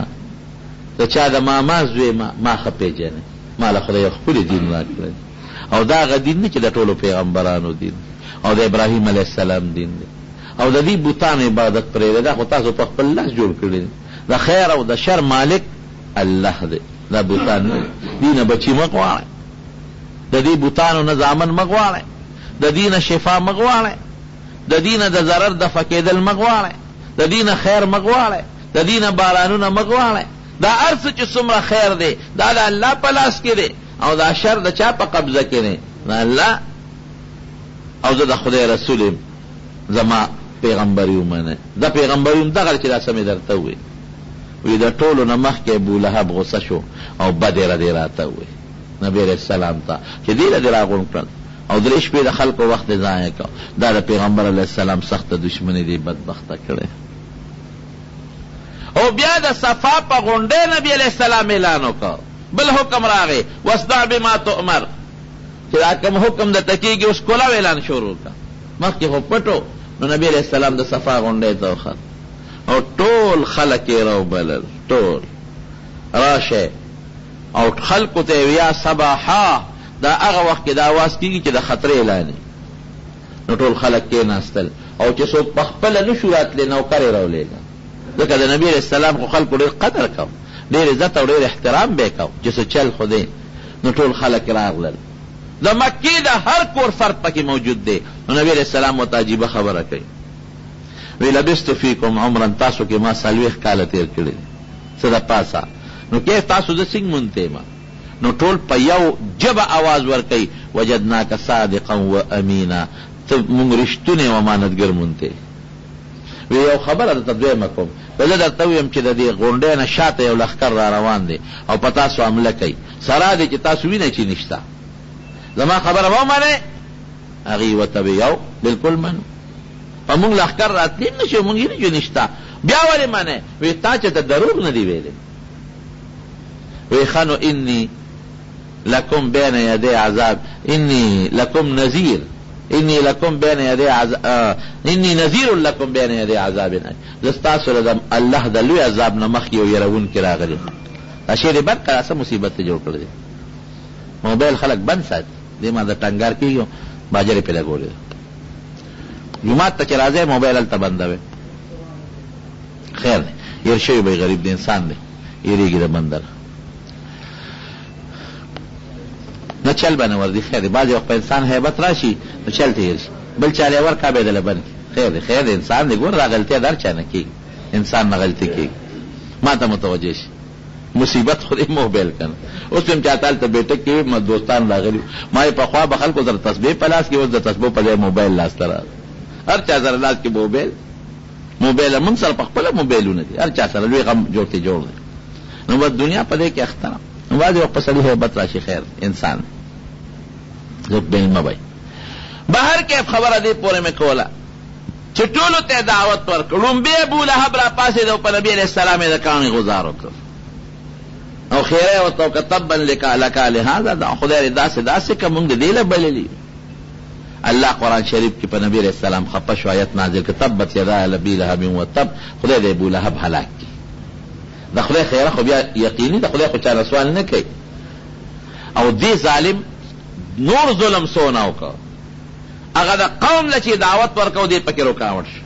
Speaker 1: د چا د ماما زوی یم، ما ښه پېژنئ، ما له خدای یو ښکلی دین راکړی او دا هغه دین دی چې د ټولو پېغمبرانو دین دی او د ابراهیم علیه السلام دین دی. او د دې بتانو عبادت پرېږدئ، دا خو تاسو په خپل لاس جوړ کړي دي، د خیر او د شر مالک الله دی، دا بتان نه دي، دې نه بچي مه غواړئ، د دې بتانو نه زامن مه غواړئ، د دې نه شفا مه غواړئ، د دې نه د ضرر دفع کېدل مه غواړئ، د دې نه خیر مه غواړئ، د دې نه بارانونه مه غواړئ، دا هر څه چې څومره خیر دی دا د الله په لاس کې دی او دا شر د چا په قبضه کې دی؟ د الله. او زه د خدای رسول یم. زما پېغمبري ومنئ. دا پېغمبري هم دغه ده چې دا څه مې درته وویل. وي د ټولو نه مخکې ابولهب غوسه شو او بدې ردې راته وویل نبي علیه السلام ته چې دې له دې راغونډ کړل او درې شپې د خلکو وخت دې ضایع کړ، دا د پېغمبر علیه السلام سخته دښمني دې بدبخته کړې. او بیا د صفا په غونډۍ نبي علیه السلام اعلان وکړ، بل حکم راغی، واصدع بما تؤمر. چې دا کوم حکم درته کېږي اوس کولاو اعلان شروع کړه، مخکې خو پټ و، نو نبي علیه السلام د صفا غونډۍ ته وخت او ټول خلک یې راوبلل، ټول راشئ او خلکو ته یې ویل، یا صباحا، دا هغه وخت کې دا اواز کېږي چې د خطرې اعلان وي، نو ټول خلک کېناستل او چې څوک په خپله نه شو راتلی نوکر یې راولېږه، ځکه د نبي علیه السلام خو خلکو ډېر قدر کاوه، ډېر عزت او ډېر احترام به یې کاوه چې څه چل خو دی. نو ټول خلک راغلل، د مکې د هر کور فرد پکې موجود دی، نو نبي علیه السلام ورته عجیبه خبره کوي، وی لبثت فیکم عمرا، تاسو کې ما 40 کاله تېر کړي دي څه د پاسه، نو کیف تاسو زه څنګه مونته یم؟ نو ټول په یو ژبه اواز ورکوي، وجدناک صادقا و امینا، ته مونږ رښتونی او امانتګر مونته یې. وی یو خبره درته دویمه کوم، که زه درته ووایم چې د دې غونډۍ نه شاته یو لښکر را روان دی او په تاسو حمله کوي، سره دې چې تاسو وینئ چې نشته، زما خبره به ومنئ؟ هغوی ورته وی یو بلکل منو، په موږ لښکر راتلی هم نه شي او موږ وینو چې نشته، بیا ولې منئ؟ وی تا چېرته دروغ نه دي ویلي. وی ښه نو انی لکم بین یدی عذاب انی لکم نذیر انی لکم بین یدی عذاب انی نذیر لکم بین یدی عذاب الیم، زه ستاسو له د الله د لوی عذاب نه مخکې یو یروونکی راغلی یم. دا شی دې بند کړه، دا څه مصیبت دې جوړ کړی دی؟ موبایل خلک بند ساتي، دې ما د ټنګار کېږي، باجر یې پرې لګولې ده. جومات ته چې راځې موبایل هلته بندوې. خیر دی، هېر شوی به وي، غریب دی، انسان دی، هېرېږي د بنده نه. نه چل به نه ورځي، خیر دی، بعضې وخت په انسان هیبت راشي نو چل ترې هېر شي، بل چا له یې ورکړه بیا یې درله بند کړي. خیر دی، خیر دی، انسان دی، ګوره دا غلطي د هر چا نه کېږي، انسان نه غلطي کېږي. ما ته متوجه شي، مصیبت خو دی موبایل کنه. اوس مې هم چاته هلته بیټک کې وي، ما دوستان راغلي وو، ما یې پخوا به خلکو سره تسبیح په لاس کې، اوس د تسبو په ځای موبایل لاس ته راغی، هر چا سره لاس کې موبایل. موبایل موږ سره په خپله موبایلونه دي، هر چا سره لوی غم جوړ ترې جوړ دی، نو بس دنیا په دې کې اخته ده. نو بعضې وخت په سړي هیبت راشي، خیر دی، انسان دی، څوک مېلمه به وي. بهر کیف خبره دې پورې مې کوله چې ټولو ته یې دعوت ورکړ. ړومبی ابو لهب راپاڅېد او په نبي علیه السلام یې د کاڼي غوزار وکړ او ښېرا یې ورته وکړه، تبا لک لک لهذا، دا خدای دې داسې داسې کړه، موږ دې دې له بللي یو. الله قرآن شریف کې په نبي علیه السلام خپه شو، آیت نازل کړ، تبت یدا لبی لهب وتب، خدای دې ابو لهب هلاک کړي. د خدای خیره خو بیا یقیني ده، خدای خو چا نه سوال نه کوي. او دې ظالم نور ظلم څونه وکړ، هغه د قوم له چې دعوت ورکاو دی پکې رکاوټ شو،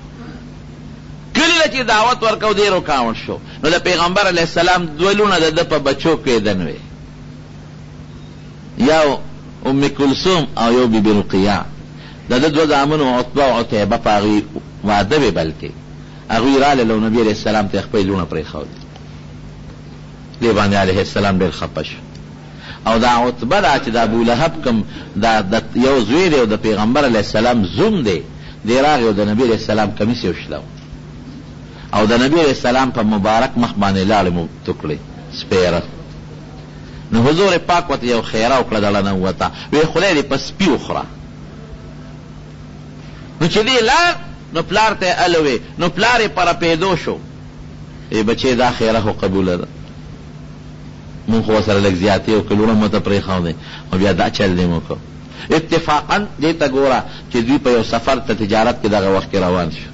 Speaker 1: کلي له چې دعوت ورکاو دی رکاوټ شو. نو د پیغمبر علیه السلام دوه لوڼه د ده په بچو کېدن وې، یو ام کلثوم او یو بی بی رقیه. د ده دوه زامنو عتبه او عتیبه په هغوی واده وې، بلکې هغوی رالل او نبي علیه السلام ته یې خپلې لوڼه پرېښودې. دې باندې علیه السلام ډېر خپه شو. او دا عتبه دا چې د ابو لهب کوم دا د یو زوی دی او د پیغمبر علیه السلام زوم دی، دی راغی او د نبي علیه السلام کمیس یې وشلوه او د نبي علیه السلام په مبارک مخ باندې لاړې مو تو کړې سپېره. نو حضور پاک ورته یو خیره وکړه، دړه نه ووته، وې خدای دې په سپي وخوره. نو چې دی لاړ نو پلار ته یې ال وې، نو پلار یې په رپېدو شو، ای بچې دا خیره خو قبوله ده، مونږ خو ورسره لږ زیاتی وکړ، لوڼه مو ورته پرېښودې او بیا دا چل دې وکړ. اتفاقا دې ته ګوره چې دوی په یو سفر ته تجارت کې دغه وخت کې روان شو،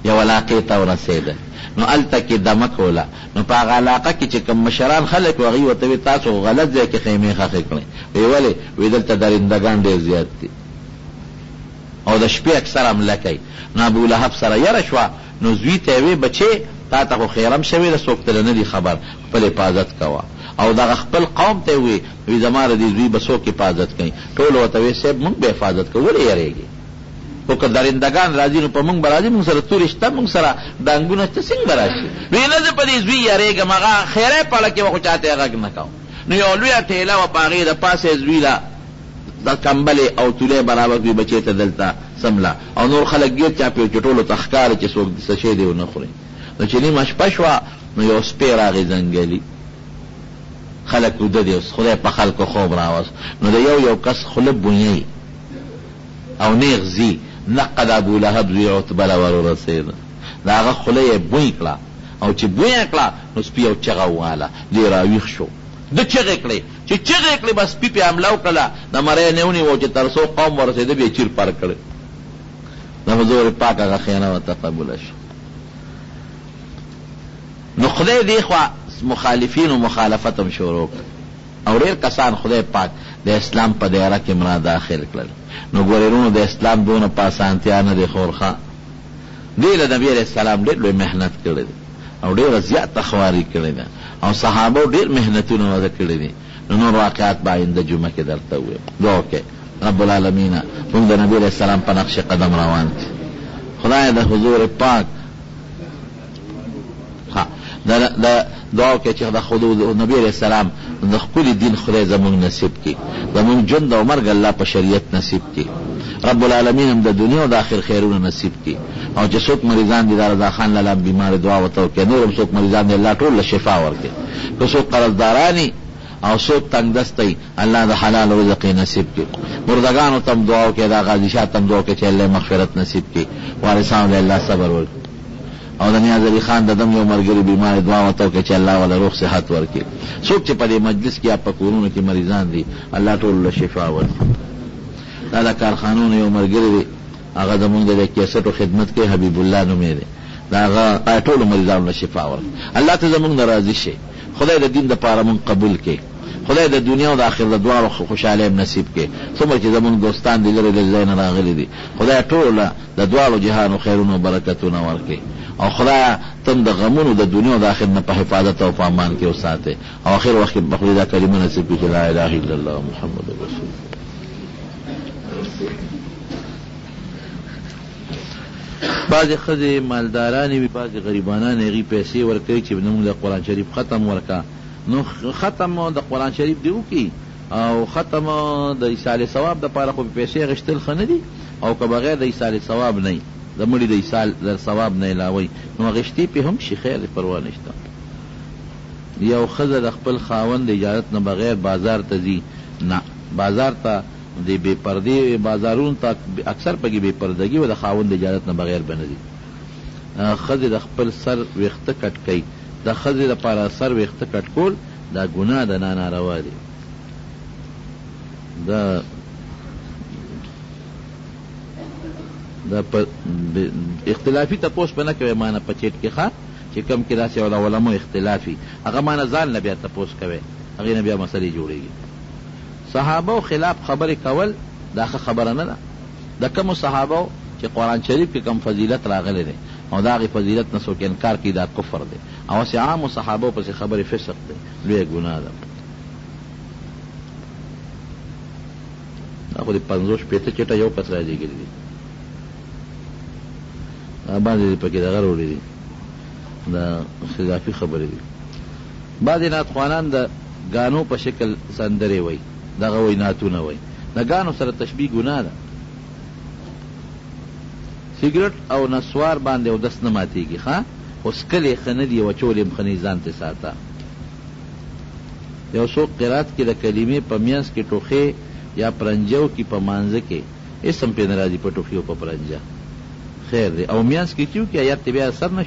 Speaker 1: یو علاقې ته ورسېدل، نو هلته کې دمه کوله، نو په هغه علاقه کې چې کوم مشران خلک وو هغوی ورته وې تاسو خو غلط ځای کې خیمې ښخې کړې، وې ولې؟ وې دلته درندګان ډېر زیات دي او د شپې اکثر حمله کوي. نو ابو لهب سره یره شوه، نو زوی ته یې وې بچې تا ته خو خیرم شوې ده، څوک ترې نه دي خبر، خپل حفاظت کوه. او دغه خپل قوم ته یې ووې، وی زما د دې زوی به څوک حفاظت کوي؟ ټولو ورته وې صیب مونږ به حفاظت کوو، ولې یریږې؟ خو که درندګان راځي نو په مونږ به راځي، مونږ سره تورې شته، مونږ سره ډانګونه شته، څنګه به راشي؟ وی نه زه په دې زوی یریږم، هغه خیری په اړه کې وه خو چاته یې غږ نه کاوه. نو یوه لویه ټیله وه، په هغې د پاسه یې زوی له د کمبلې او تولۍ برابر کړي، بچې ته دلته څمله او نور خلک ګیر چاپېر چې ټولو ته ښکاري چې څوک څه شی دی ونه خوري. نو چې نیمه شپه شوه نو یو سپی راغی ځنګلي، خلک وده دي اوس، خدای په خلکو خوب راوست، نو د یو یو کس خوله بویي او نیغ ځي، نقه د ابو لهب زوی عتبه له ور ورسېده، د هغه خوله یې بوی کړه او چې بوی یې کړه نو سپي یو چغه ووهله، دی راویښ شو، ده چغې کړې، چې چغې یې کړې بس سپي پرې حمله وکړله، د مرۍ نه یې ونیوه او چې تر څو قوم ورسېده بیا یې چیر پر کړې، د حضور پاک هغه ښېنه ورته قبوله شوه. نو خدای دې خوا مخالفینو مخالفت هم شروع کړ او ډېر کسان خدای پاک د اسلام په دایره کې هم را داخل کړل. نو ګورې وروڼو د اسلام دونه په اسانتیا نه دی خورخه. دې له نبي علیه السلام ډېر لوی محنت کړی دی او ډېره زیاته خواري کړې ده او صحابو ډېر محنتونه ورته کړي دي. نو نور واقعات به آینده جمعه کې درته ووایم. دعا وکړئ رب العالمینه موږ د نبي علیه السلام په نقش قدم روان کړې. خدایه د حضور پاک ښه د د دعا وکړئ چې د خود نبي علیه السلام د ښکلي دین خدای زموږ نصیب کړي، زموږ ژوند او مرګ الله په شریعت نصیب کړي، رب العالمین هم د دنیا او د آخر خیرونه نصیب کړي. او چې څوک مریضان دي، دا رضا خان لالا هم بیمار دی، دعا ورته وکړئ. نور هم څوک مریضان دي، الله ټول له شفا ورکړي. که څوک قرضداران وي او څوک تنګدسته وي، الله د حلال رزق یې نصیب کړي. مردګانو ته هم دعا وکړئ، دا غازي شاه ته هم دعا وکړئ چې الله یې مغفرت نصیب کړي، وارثانو له الله صبر ورکړي. او د نیاز علي خان د دم یو ملګري بیمار دی، دعا ورته وکړئ چې الله وله روغ صحت ورکړي. څوک چې په دې مجلس کې یا په کورونو کې مریضان دي، الله ټولو له شفا ورکړي. دا د کارخانو نه یو ملګری دی، هغه زمونږ د دې کیسټو خدمت کوي، حبیب الله نومې دی، د هغه ټولو مریضانو له شفا ورکړي. الله ته زمونږ نه راضي شې. خدای د دین دپاره مونږ قبول کړي. خدای د دنیا او د اخرت د دواړو خوشحالۍ هم نصیب کړي. څومره چې زمونږ دوستان دي لرې لرې ځای نه راغلي دي خدای ټولو له د دواړو جهانو خیرونه او برکتونه ورکړي او خدایه ته هم د غمونو د دنیا او د اخرت نه په حفاظت او په امان کې وساتې او اخر وخت کې په خولې دا کلمه نصیب کړي چې لا اله الا الله محمد رسول الله. بعضې ښځې مالدارانې وي بعضې غریبانانې هغوی پیسې ورکوي چې موږ له قرآن شریف ختم ورکړه نو ختم د قرآن شریف دې وکړي او ختم د ایصال ثواب دپاره خو پیسې اخیستل ښه نه دي او که بغیر د ایصال ثواب نه د مړي د ایصال د ثواب نه علاوه نو اخیستې پې هم شي خیر دی پروا نشته. یو ښځه د خپل خاوند د اجازت نه بغیر بازار ته ځي نه بازار ته د بې پردې بازارونو ته اکثر پکې بې پردګي وه د خاوند د اجازت نه بغیر به نه ځي. ښځې د خپل سر ویښته کټ کوي د ښځې لپاره د سر ویښته کټ کول دا ګناه ده نا ناروا دي دا دا په اختلافي تپوس به نه کوې مانه په چیټ کې ښه چې کوم کې داسې علماو اختلاف وي هغه مانه ځان له بیا تپوس کوې هغې نه بیا مسلې جوړېږي صحابو خلاف خبرې کول دا ښه خبره نه ده د کومو صحابو چې قرآن شریف کې کوم فضیلت راغلی دی او د هغې فضیلت نه څوک انکار کوي دا کفر دی او هسې عامو صحابو پسې خبرې فسق دی لویه ګناه ده. دا خو دې 50 60 چټه یو کس رالیږلي دي دا بعضې دې پکې دغه راوړي دي دا خلافي خبرې دي بعضې نعت خوانان د ګانو په شکل سندرې وایي دغه وایي نعتونه وایي د ګانو سره تشبیه ګناه ده. سګرټ او نسوار باندې اودس نه ماتیږي ښه خو څکل یې ښه نه دي او اچول یې هم ښه نه دي ځان ترې ساته. یو څوک قرات کې د کلمې په مینځ کې ټوخی یا پرنجه وکړي په مانځه کې هیڅ هم پرې نه راځي په ټوخي او په پرنجه خیر دی او مینځ کې چې وکړي آیات ترې بیا سر نه.